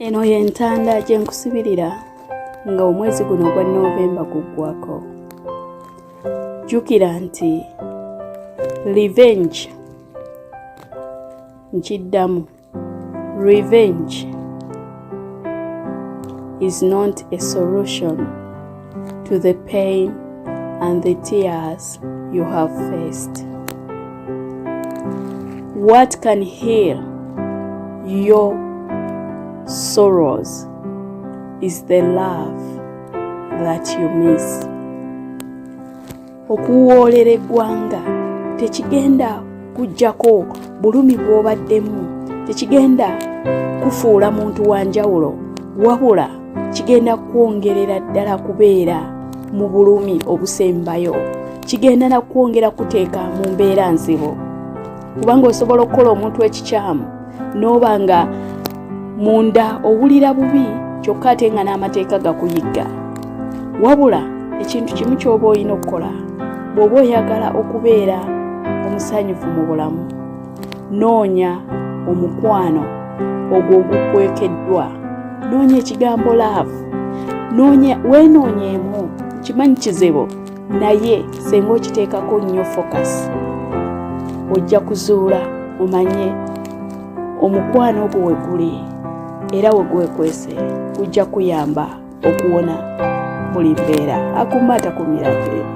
Eno y'entanda gye nkusibirira nga omwezi guno ogwa Novemba guggwako. Jjukira nti revenge, nkiddamu, revenge is not a solution to the pain and the tears you have faced. What can heal your sorrows is the love that you miss. Okuwoolera eggwanga tekigenda kuggyako bulumi bw'obaddemu, tekigenda kufuula muntu wa njawulo, wabula kigenda kwongerera ddala kubeera mu bulumi obusembayo, kigenda na kwongera kuteeka mu mbeera nzibu, kubanga osobola okukola omuntu ekikyamu n'oba nga munda owulira bubi, kyokka ate nga n'amateeka gakuyigga. Wabula ekintu kimu ky'oba olina okukola bw'oba oyagala okubeera omusanyufu mu bulamu, noonya omukwano ogwo ogukwekeddwa, noonya ekigambo love, noonya, weenoonyeemu. Kimanyi kizibu, naye senga okiteekako nnyo focus, ojja kuzuula omanye omukwano ogwo we guli era we gwekwese. Gujja kuyamba okuwona buli mbeera. Akuuma atakumira mpeera.